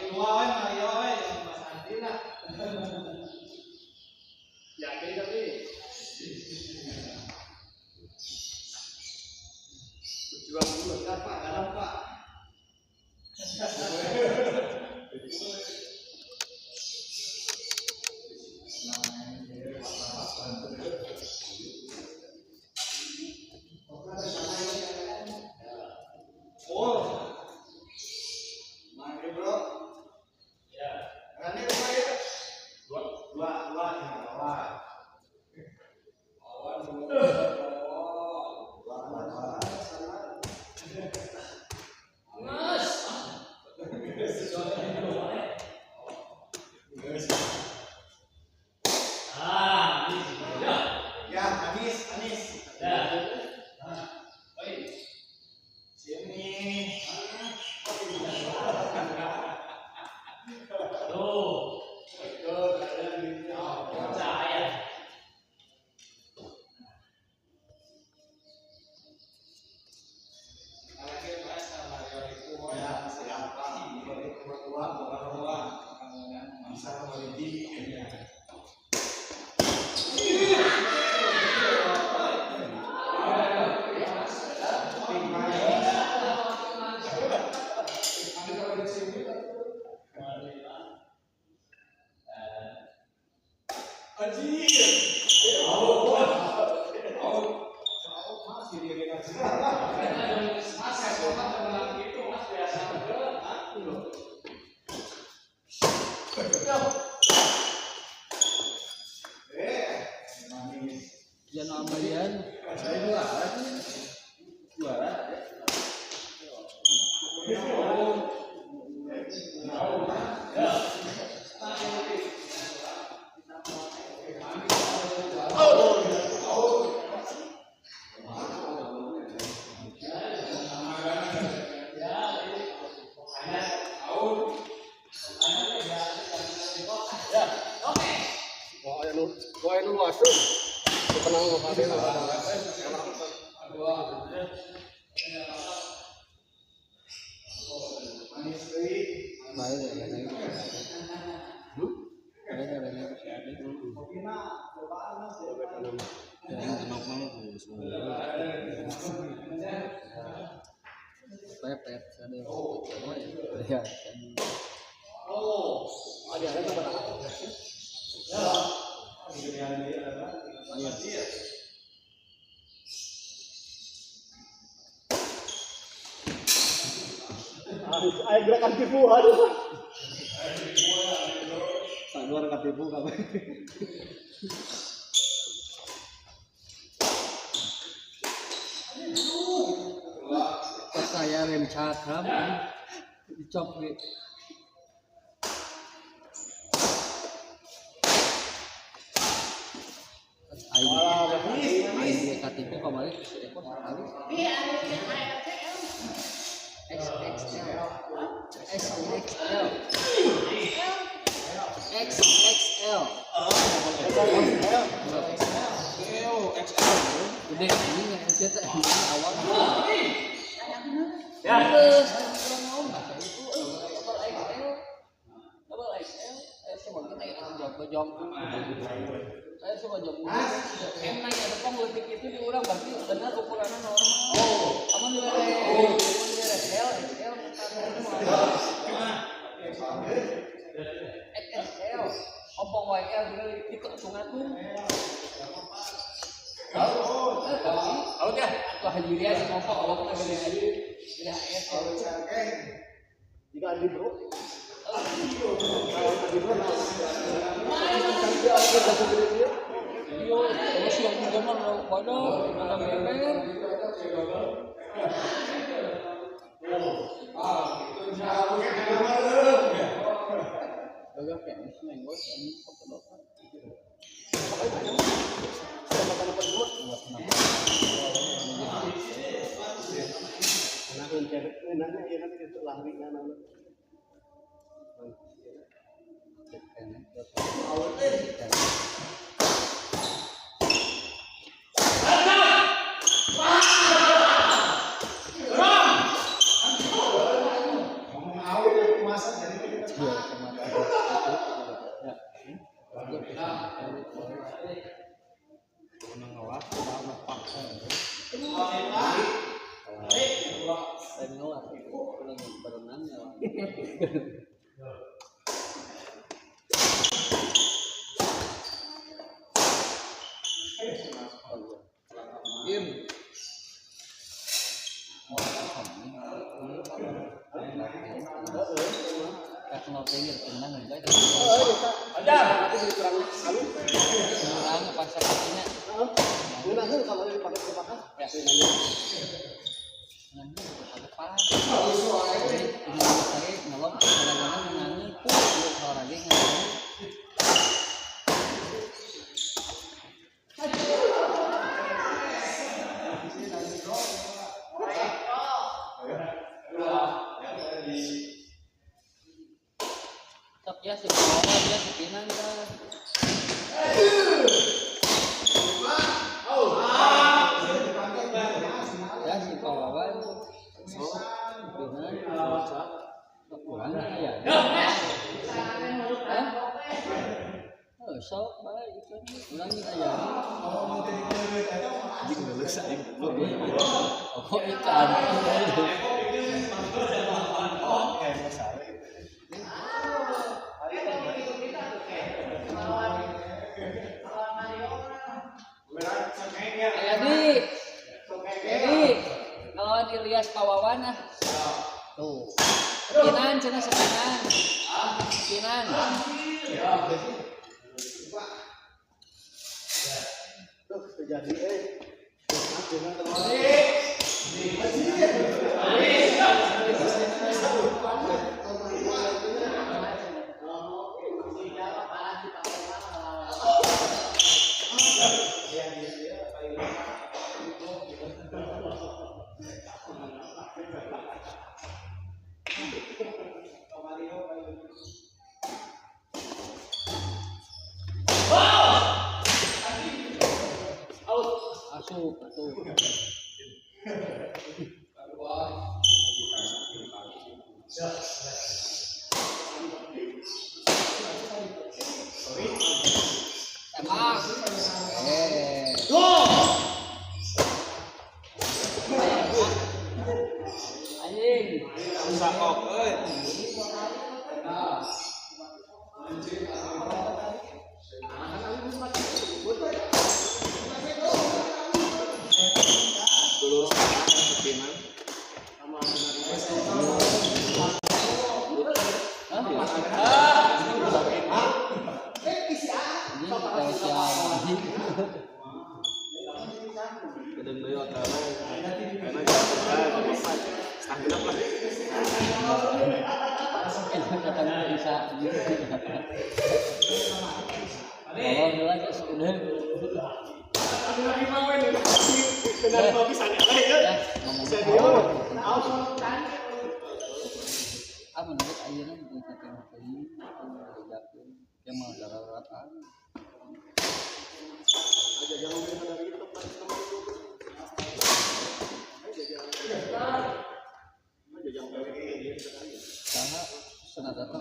Dua we mah ieu we jeung Mas Andi lah. Yakin tapi berjuang dulu Siap Pak, dalam Pak. Oh. Mari bro. Ya. Rane dua ya. Dua. Dua, dua ya, bawah. Awan dua. Dua, dua, dua. Sama. Mas. Ah, ya. Ya, Anis, Anis. Ya. Oi. Sini. Tuh. Percaya. Ya, siapa? Dua, dua, dua. Bisa kembali. Mas, saya mah temenan gitu, Mas biasa. Manis. Jangan amalian. Saya juara. Juara. Wah, anu, wah anu langsung. Tenang kok kabeh. Manis deui. Bae ya, ya. Bae ya, ya. Kopina cobaan Mas. Pepet ada. Ya. Oh. Ada ada apa? Ayo. Ayo gerakan tipu, aduh. Saluar katipu kabeh. Pas saya rem cakram, dicop gitu. Aing aing dia katipu kemarin si Eko sekali. XXL XXL XXL XL. Gede ini yang SC teh ini awal. Ya. Terus kurang mau itu double XL. Double XL, saya cuma kita yang jong. Saya cuma jong. M naik ada pong leutik itu di urang berarti benar ukurannya normal. Oh. Amun dibere, amun dibere L, XL, XXL. Ompong YL juga itu atung-atung. Out ya. Atau haji dia si ngomong awak kita gede aja. Gede S. Jika Andi bro. Kalau Andi bro, nah. Iya, terus yang tiga mah bodoh, ada beber. Gagah kayaknya sih nenggot, ini kok kedokan. Nah, enaknya ya kan itu lari kan. Ngomong out. Iya, kemana? Ya. Saya ngelak, lagi berenang ya. Im. Ada. Kurang halus. Kurang pasar kakinya. Ngeunahkeun kalau dipakai kepakan. Ya. Ngeunah pakai ini lagi nolong kadang-kadang ngenangi lagi ngenangi. Sok ya si bawa dia si Pinan tah. Ya si Pawawan. Oh, Pinan. Sok urang ya. Hah? Oh, sok bae itu. Urang ge aya. Anjing leuleus aing. Oh, ikan. Aya di. Jadi, ngelawan Ilyas Pawawan ah. Tuh. Sepinan cenah sepinan. Sepinan. Tuh terjadi eh. Asup atuh. Tembak. Eh. Anjing. Sakok euy. Dulu sepinan. Hah? Anjing kita siapa? Gedeng deui hotelna. Karena jam 4 setengah genep lah. Katanya bisa. Tolong heula geus udah. Benar mau bisa ya. Ya, ngomong. Serius. Ah, menurut ayeuna bukan kata teuing, bejakeun. Ya mah darurat ah. Aja jangan dari itu teman itu. Aja jangan dia sekali. Saha senat datang.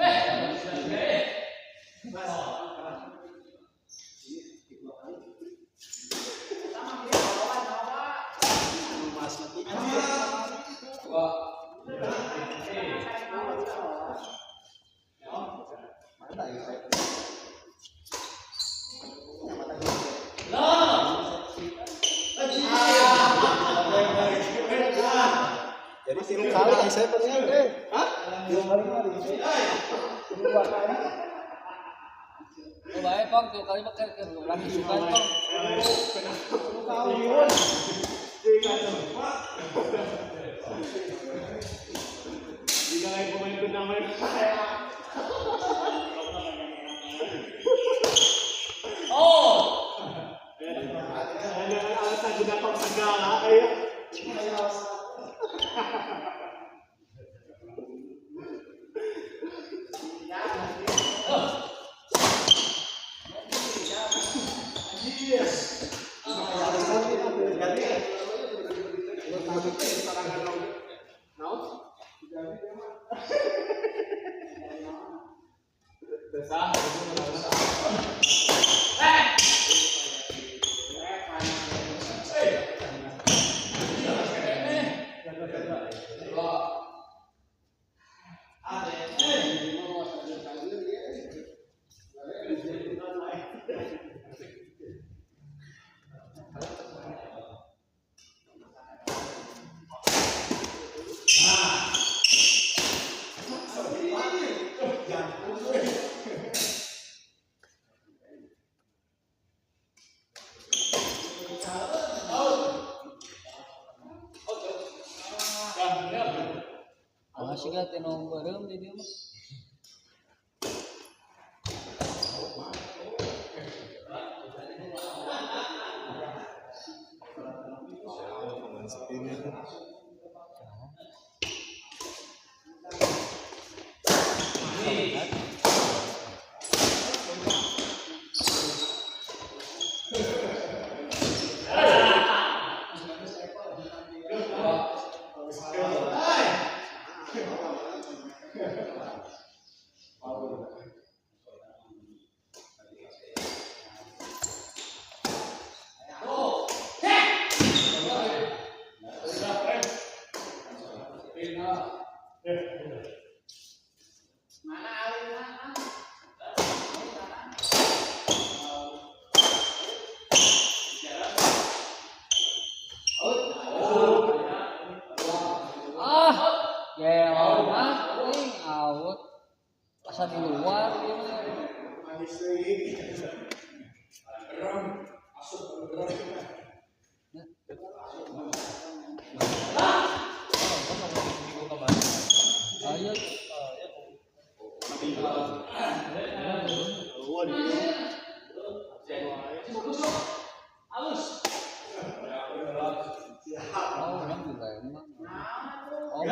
Jadi tilu kali saya pengen eh. Hah? Tilu kali kali. Dua kali. Oh, bae pong tilu kali mah keur urang isukan pong. Tilu kali. Jika lain pemain turnamen. Oh. Jangan alasan guna segala ya. Sah, Siga teh nu beureum di dieu mah. Di luar ayo. Oh, orang juga emang. Oh,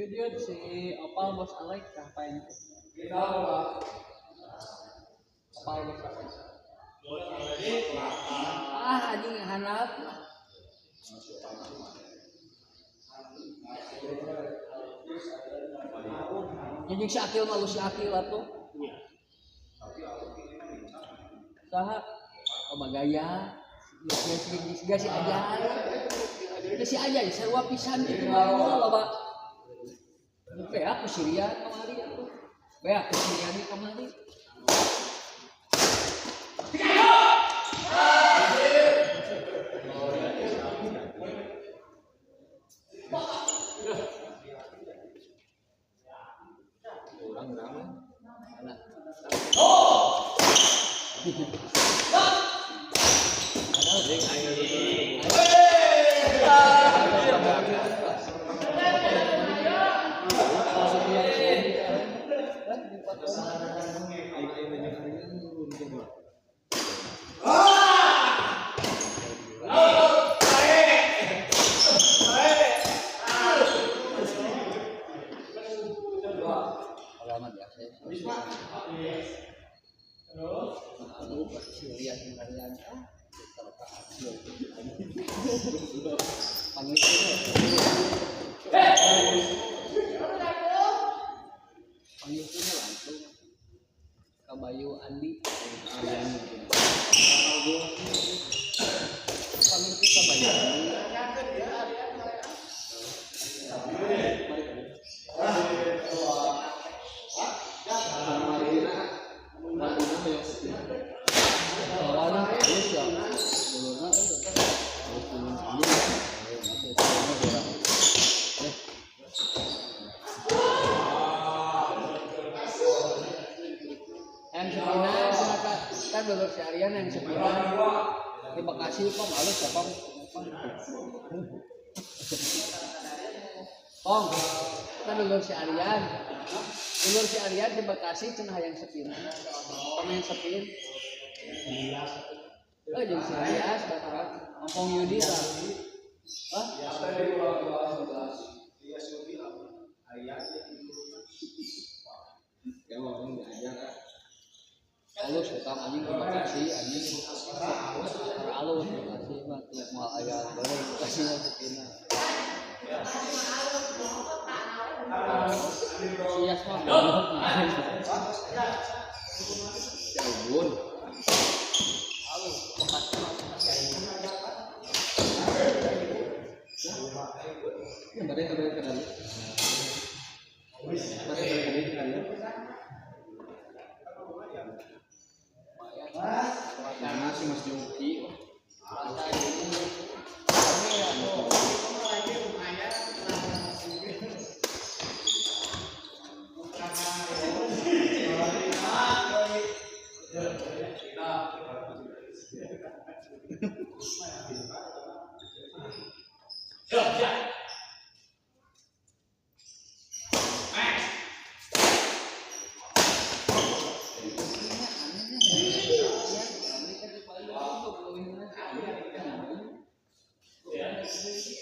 dia si Opal Bos Alek ngapain? Opal Bos Alek. Ah, anjing hanap. Anjing si Akil malu si Akil atuh. Saha? Oh, bagaya. Geus si Ajay. Geus si Ajay sarua pisan kitu mah loba. Beak ku Sirian kamari atuh. Beak ku Sirian kamari. Orang ramai. Oh. Pangitnya langsung ke Bayu Andi. Pangitnya ke Bayu Andi. si Aryan yang sepinan. Di Bekasi kok halus ya Pong. Pong, kita dulur si Aryan. Dulur si Aryan di Bekasi cenah hayang sepinan. Pemain sepin. Oh, jeung si Rias bataran. Ompong Yudi lah. Hah? Ya mau diajar. Halus utang anjing ke Bekasi anjing. Halus Bekasi mah tuh moal aya goreng Bekasi mah sepina. Si Yas mah goblok. Si Ubun. Halus Bekasi mah Ya bade bade ke dalam. Bade bade ke dalam. Karena si Mas Jongki. Rasa ini rame ya tuh.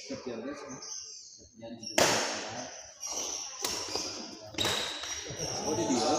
Kerjanya sih. Oh di dia.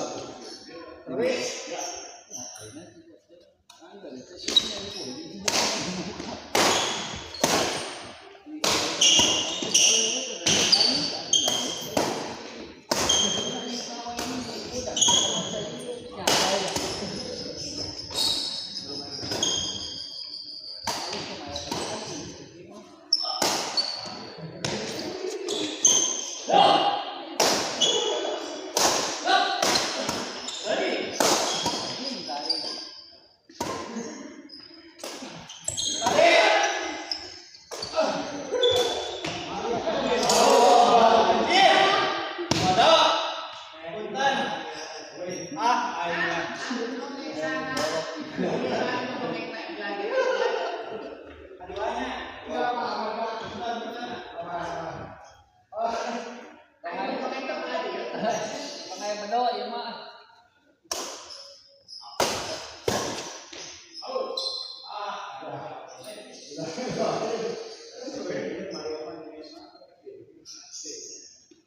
Pangai bendo ieu mah.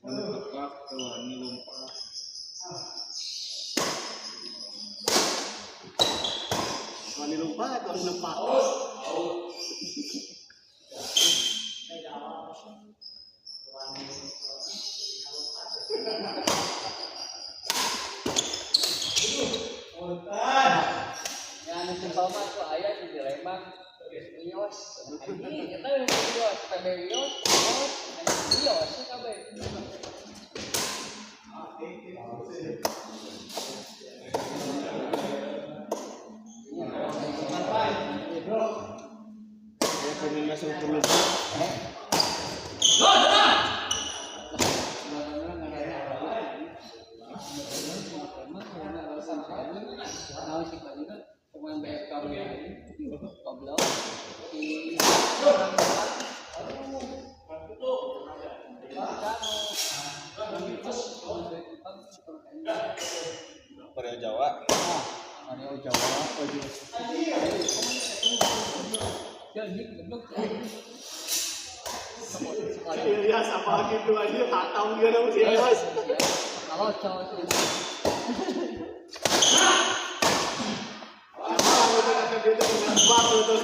Anu tepak wani lompat. Wani lompat, wani lompat. Ya anu simpel mah tuh aya di Lembang. Wios. Anjing eta yang wios, PB wios, wios, anjing wios kabeh. Ya pengen masuk perlu. Pemain BFK goblok di Korea Jawa. Mario Jawa Iya, sama gitu aja, hatam juga dong sih, Mas. Kalau cowok sih Emang itu kata dia tuh ngebak gitu.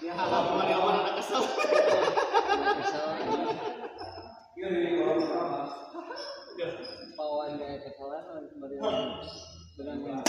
Ya, Mario mana anak kesel. Pawan gaya kesalahan Mario dengan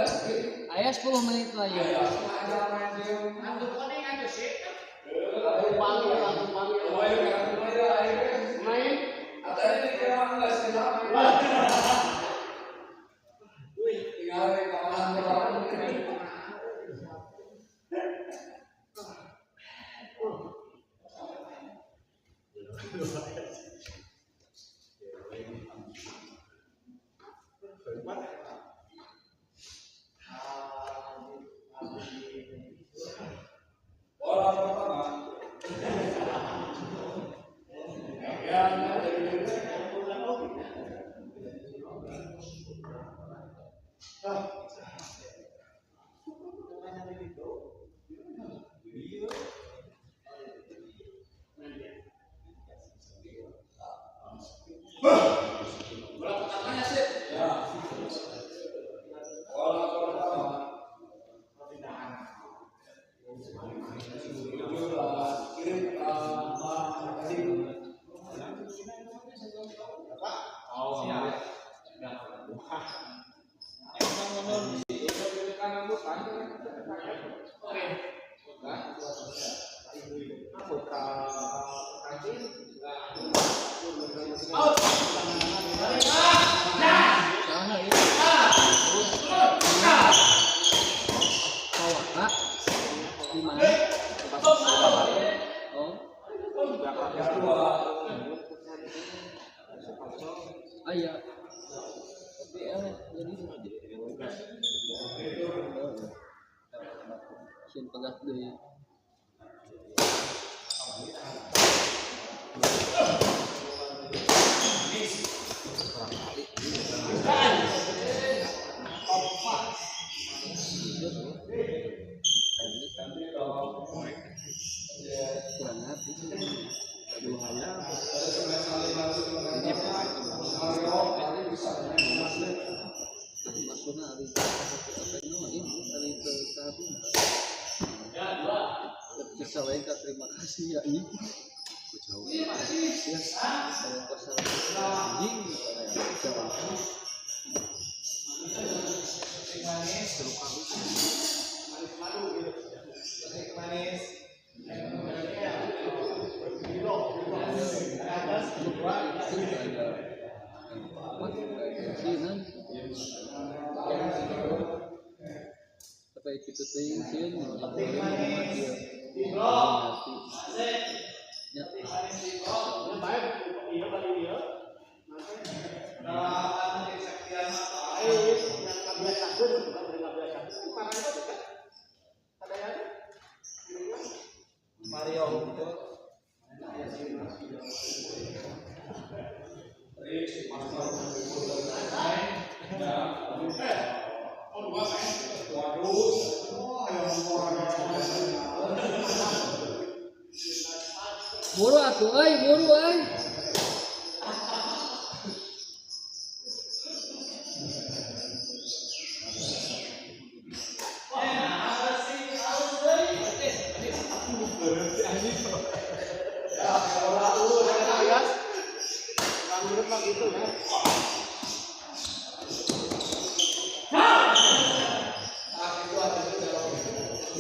Aya 10 menit lagi. Terima kasih ya ini. Buru atuh euy, buru euy.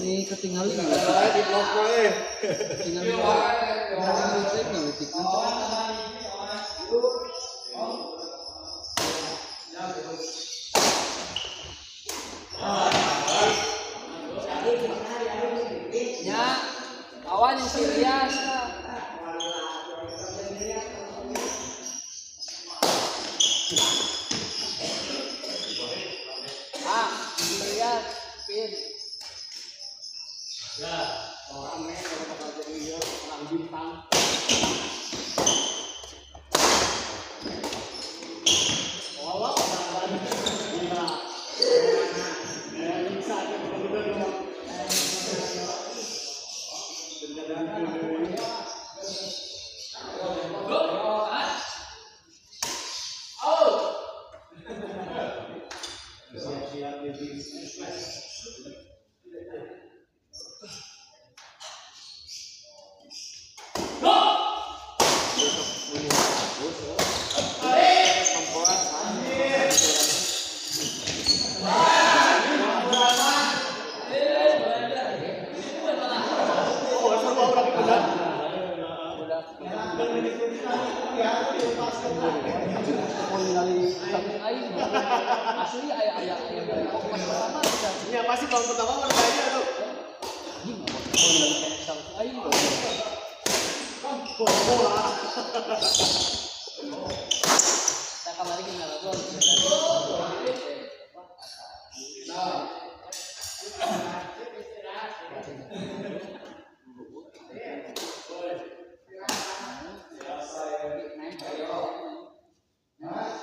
Ini ketinggalan di blok euy. Ketinggalan. Ya, awan yang serius. Ah, serius, pin. Ya, orang nih kalau bakal jadi orang bintang. Pasti tahun pertama baru kayaknya tuh. Anjing, oh lagi kayak sama si aing. Bola. Kita kemarin kita ngobrol.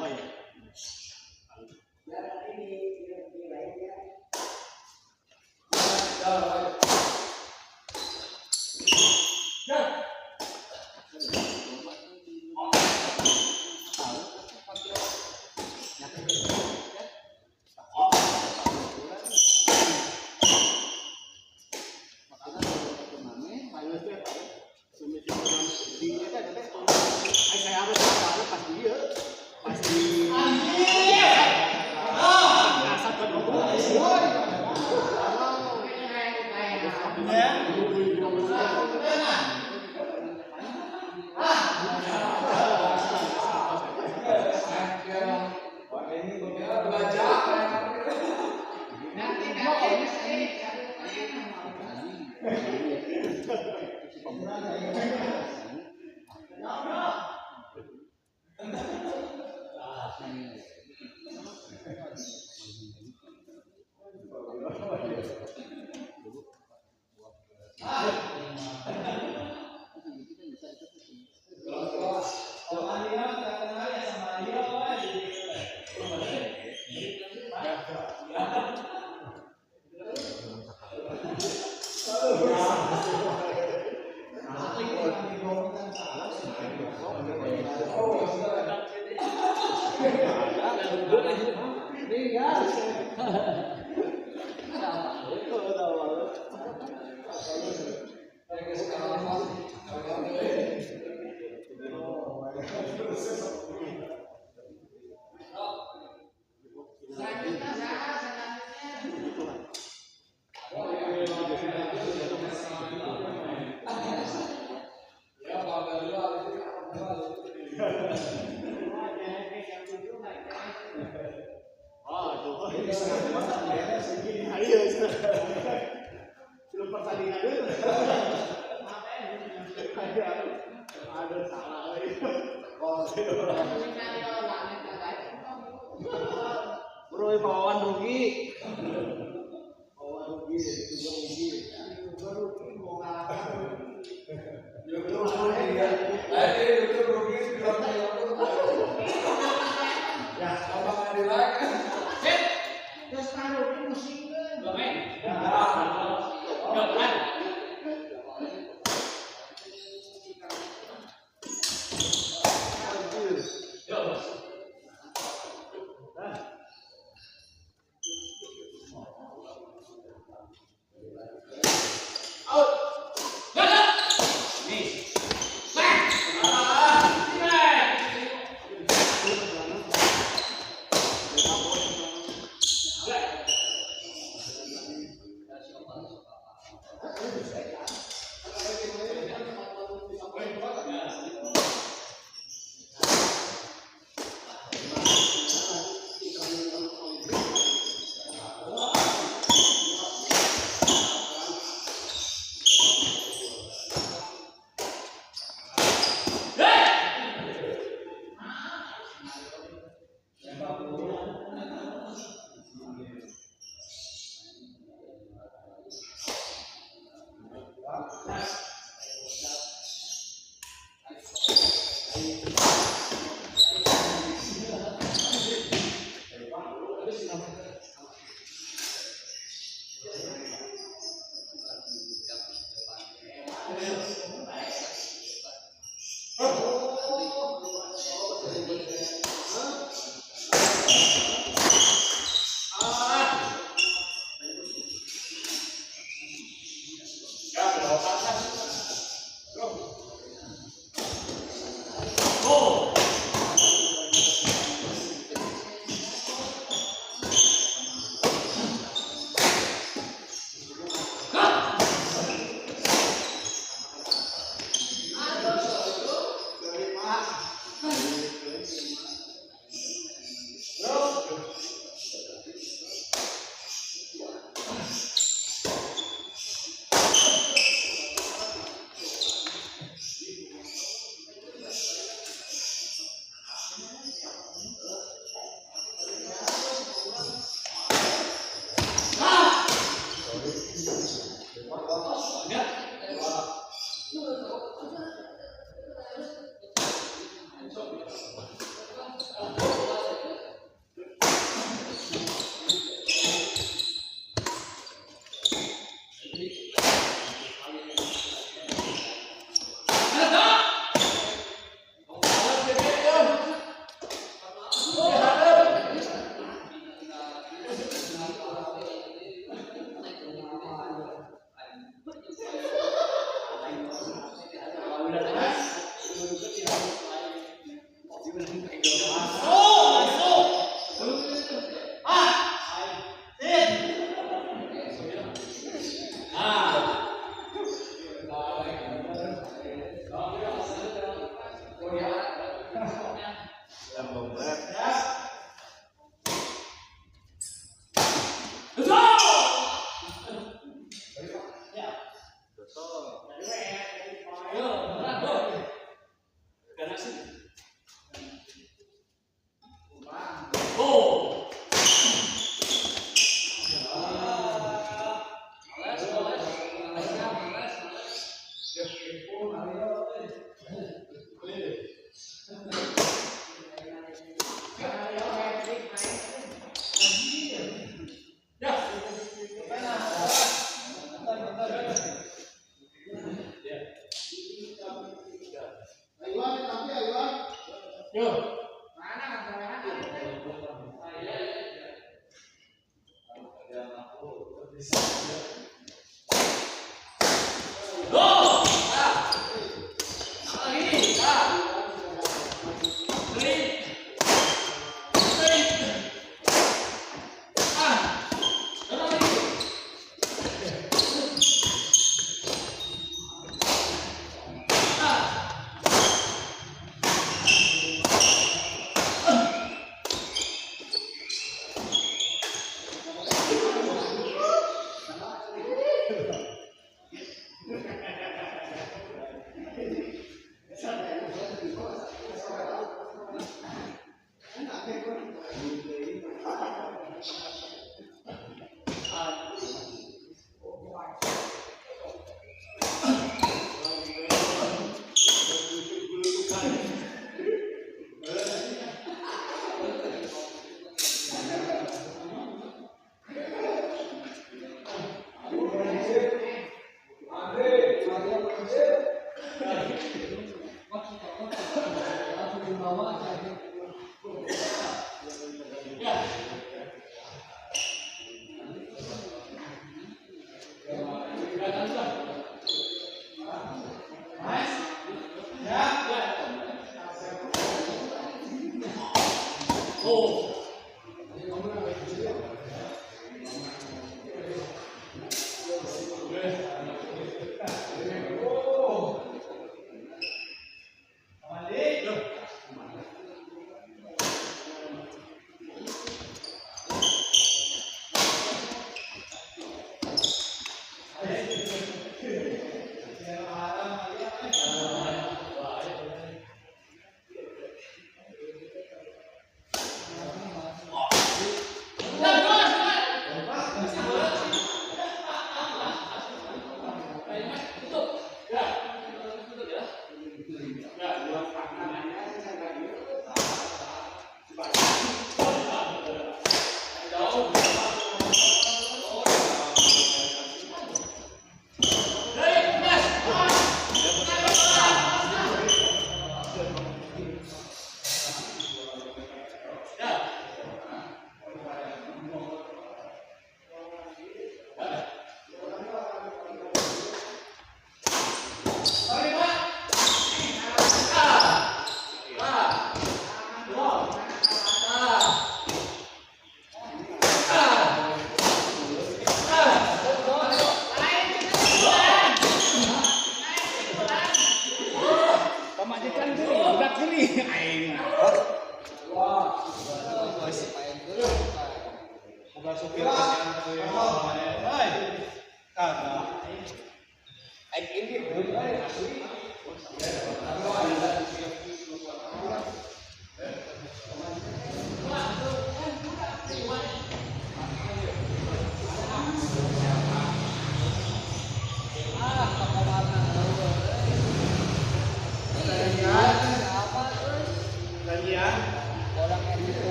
Oh iya. Ayo teh, sumi di eta teh. Ai saya harus tahu pas dia, pas di Asap kan Ayo, belum pertandingan dulu. Aduh, salah. Bro, Pak Wawan rugi. Wawan rugi, itu juga rugi.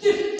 Thank